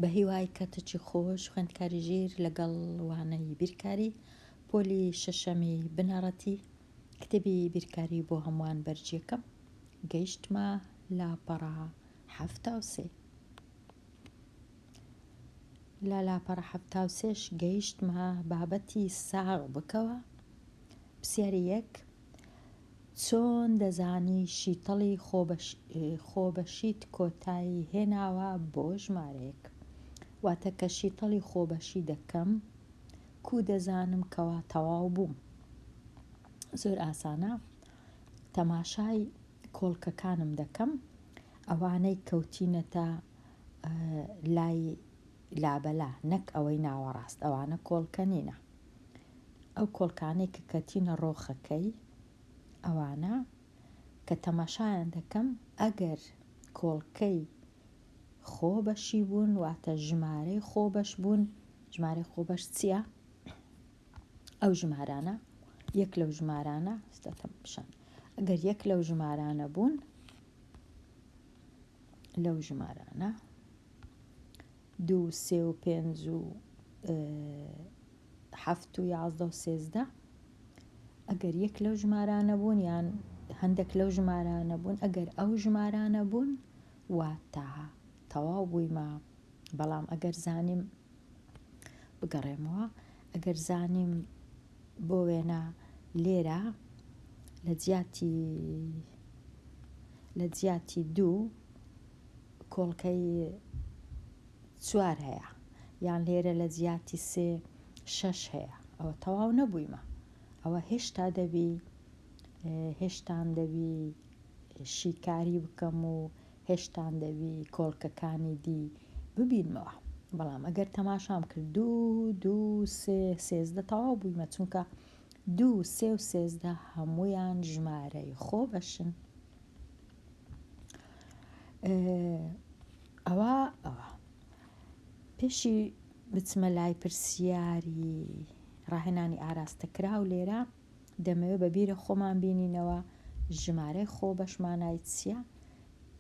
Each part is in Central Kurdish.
بەهیوای کاتێکی خۆش خوێندکاری ژیر لەگەڵ وانەی بیرکاری پۆلی شەشەمی بنەڕەتی کتێبی بیرکاری بۆ هەمووان بەرگیەکەم گەیشتمە لاپەڕە 73. لە لاپەڕە 73ش گەیشتمە بابەتی ساغ بکەوە پرسیاری یەک چۆن دەزانی شیتەڵی خۆبەشیت کۆتایی هێناوە بۆ ژمارەیەک؟ واتە کە شیتەڵی خۆبەشی دەکەم کو دەزانم کەوا تەواو بووم؟ زۆر ئاسانە تەماشای کۆڵکەکانم دەکەم ئەوانەی کەوتینەتە لای لابەلا نەک ئەوەی ناوەڕاست ئەوانە کۆڵکە نینە ئەو کۆڵکانەی کە کەتینە ڕۆخەکەی ئەوانە کە تەماشایان دەکەم ئەگەر کۆڵکەی خۆ بەشی بوون واتە ژمارەی خۆ بەش بوون ژمارەی خۆ بەش چییە؟ ئەو ژمارانە یەک لەو ژمارانە ستەتەم پیشان ئەگەر یەک لەو ژمارانە بوون لەو ژمارانە دوو سێ و پێنج و حەفت و 11 و 13 ئەگەر یەک لەو ژمارانە بوون یان هەندێک لەو ژمارانە بوون ئەگەر ئەو ژمارانە بوون واتە تەواو بوویمە بەڵام ئەگەر زانیم بگەڕێمەوە ئەگەر زانیم بۆ وێنە لێرە لە جیاتی لە جیاتی دوو کۆڵکەی چوار هەیە یان لێرە لە جیاتی سێ شەش هەیە ئەوە تەواو نەبوویمە ئەوە هێشتا دەبی هێشتان دەبی شیکاری بکەم و هێشتان دەبی کۆڵکەکانی دی ببینمەوە بەڵام ئەگەر تەماشام کرد دوو دوو سێ 13 تەواو بوویمە چونکە دوو سێ و 13 هەمویان ژمارەی خۆ بەشن ئەوە ئەوە پێشی بچمە لای پرسیاری ڕاهێنانی ئاراستەکراو لێرە دەمەوێت بە بیرە خۆمان بینینەوە ژمارەی خۆ بەش مانای چییە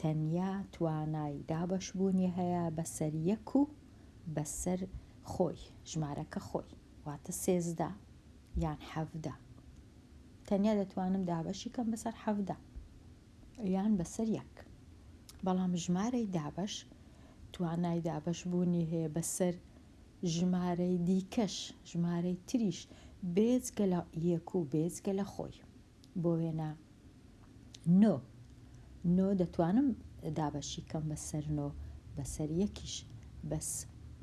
تەنیا توانای دابەشبوونی هەیە بەسەر یەک و بەسەر خۆی ژمارەکە خۆی واتە 13 یان 17 تەنیا دەتوانم دابەشی کەم بەسەر 17 یان بەسەر یەک بەڵام ژمارەی دابەش توانای دابەش بوونی هەیە بەسەر ژمارەی دیکەش ژمارەی تریش بێجگە لە یەک و بێجگە لە خۆی بۆ وێنە نۆ نۆ دەتوانم دابەشی کەم بەسەر نۆ بەسەر یەکیش بەس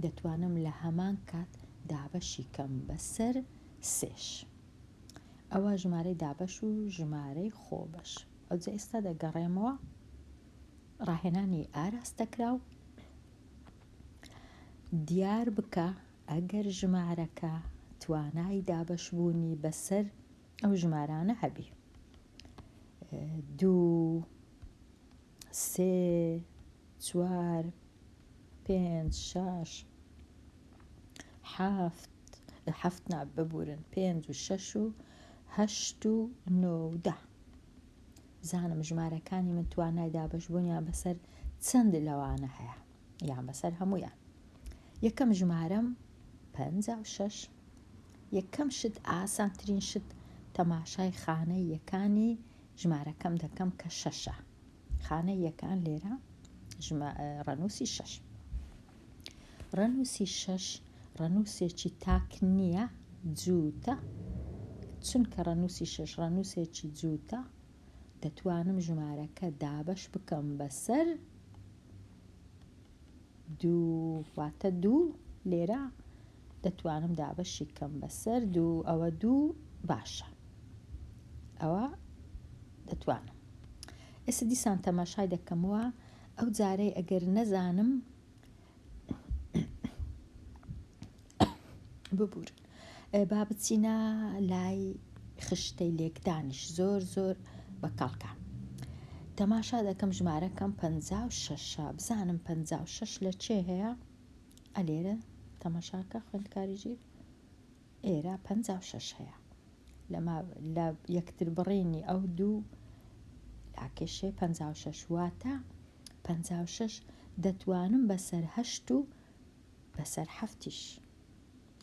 دەتوانم لە هەمان کات دابەشی کەم بەسەر سێش. ئەوە ژمارەی دابەش و ژمارەی خۆبەش. ئەوجا ئێستا دەگەڕێمەوە ڕاهێنانی ئاراستەکراو دیار بکە ئەگەر ژمارەکە توانای دابەشبوونی بەسەر ئەو ژمارانە هەبی دوو سێ چوار پێنج شەش حەفت حەفت نا ببورن پێنج و شەش و هەشت و نۆ و دە بزانم ژمارەکانی من توانای دابەشبوونیان بەسەر چەند لەوانە هەیە یان بەسەر هەمویان یەکەم ژمارەم 56 یەکەم شت ئاسانترین شت تەماشای خانەی یەکانی ژمارەکەم دەکەم کە شەشە خانەی یەکان لێرە ڕەنووسی شەش ڕەنووسی شەش ڕەنووسێکی تاک نییە جووتە چونکە ڕەنووسی شەش ڕەنووسێکی جووتە دەتوانم ژمارەکە دابەش بکەم بەسەر دوو واتە دوو لێرە دەتوانم دابەشی کەم بەسەر دوو ئەوە دوو باشە ئەوە دەتوانم ئێستا دیسان تەماشای دەکەمەوە ئەو جارەی ئەگەر نەزانم ببورن با بچینە لای خشتەی لێکدانیش زۆر زۆر بە کەڵکە تەماشا دەکەم ژمارەکەم 56 بزانم 56 لە چێ هەیە ئەلێرە تەماشاکە خوێندکاری ژیر ئێرە 56 هەیە لەما لە یەکتر بڕینی ئەو دوو لاکێشەی 56 واتە 56 دەتوانم بەسەر هەشت و. بەسەر حەفتیش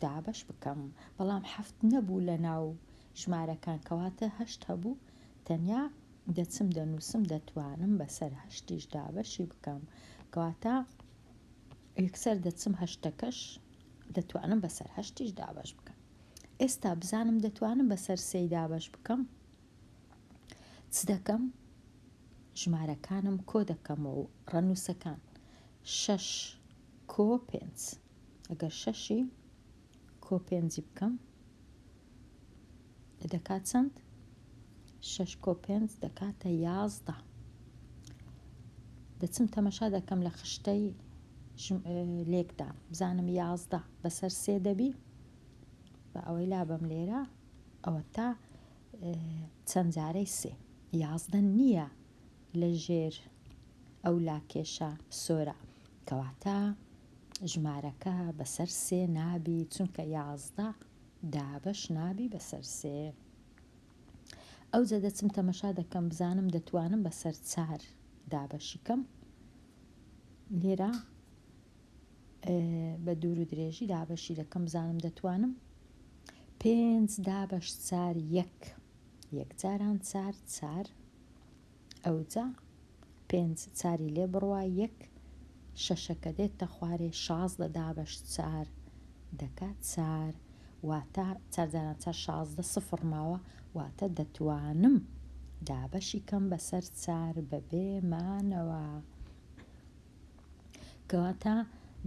دابەش بکەم بەڵام حەفت نەبوو لە ناو ژمارەکان کەواتە هەشت هەبوو تەنیا دەچم دەنووسم دەتوانم بەسەر هەشتیش دابەشی بکەم کەواتە یەکسەر دەچم هەشتەکەش دەتوانم بەسەر هەشتیش دابەش بکەم ئێستا بزانم دەتوانم بەسەر سێی دابەش بکەم چ دەکەم ژمارەکانم کۆ دەکەمەوە و ڕەنووسەکان شەش کۆ پێنج ئەگەر شەشی کۆ پێنجی بکەم دەکات چەند؟ شەش کۆ پێنج دەکاتە 11. دەچم تەمەشا دەکەم لە خشتەی لێکدان بزانم 11 بەسەر سێ دەبی بە ئەوەی لابەم لێرە ئەوە تا چەند جارەی سێ 11 نییە لە ژێر ئەو لاکێشە سۆرە کەواتە ژمارەکە بەسەر سێ نابی چونکە 11 دابەش نابی بەسەر سێ. ئەوجە دەچم تەمەشا دەکەم بزانم دەتوانم بەسەر چار دابەشی کەم. لێرە بە دوور و درێژی دابەشی دەکەم بزانم دەتوانم. پێنج دابەش چار یەک. یەک جاران چار چار. ئەوجا پێنج چاری لێ بڕوا یەک شەشەکە دێتە خوارێ 16 دابەش چار دەکا چار واتە چار جاران چار 16 سفڕ ماوە واتە دەتوانم دابەشی کەم بەسەر چار بەبێ مانەوە. کەواتە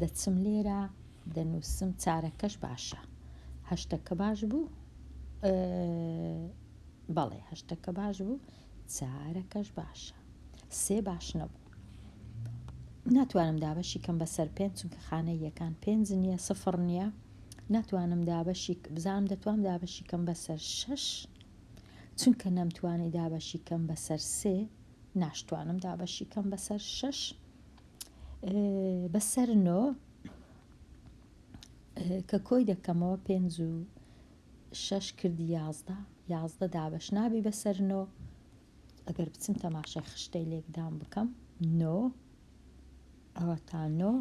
دەچم لێرە دەنووسم چارەکەش باشە هەشتەکە باش بوو بەڵێ هەشتەکە باش بوو چارەکەش باشە سێ باش نەبوو ناتوانم دابەشی کەم بەسەر پێنج چونکە خانەی یەکان پێنج نییە سفر نییە ناتوانم دابەشی بزانم دەتوانم دابەشی کەم بەسەر شەش چونکە نەمتوانی دابەشی کەم بەسەر سێ ناشتوانم دابەشی کەم بەسەر شەش بەسەر نۆ کە کۆی دەکەمەوە پێنج و شەش کردی 11 11 دابەش نابی بەسەر نۆ ئەگەر بچم تەماشای خشتەی لێکدان بکەم نۆ ئەوە تا نۆ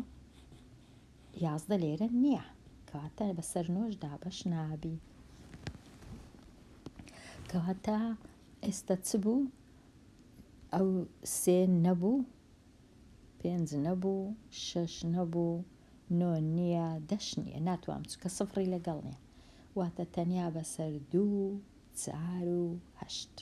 11 لێرە نییە کەواتە بەسەر نۆش دابەش نابی کەواتە ئێستا چ بوو ئەو سێ نەبوو پێنج نەبوو شەش نەبوو نۆ نییە دەش نییە ناتوانم چونکە سفڕی لەگەڵ نییە واتە تەنیا بەسەر دوو چار و هەشت.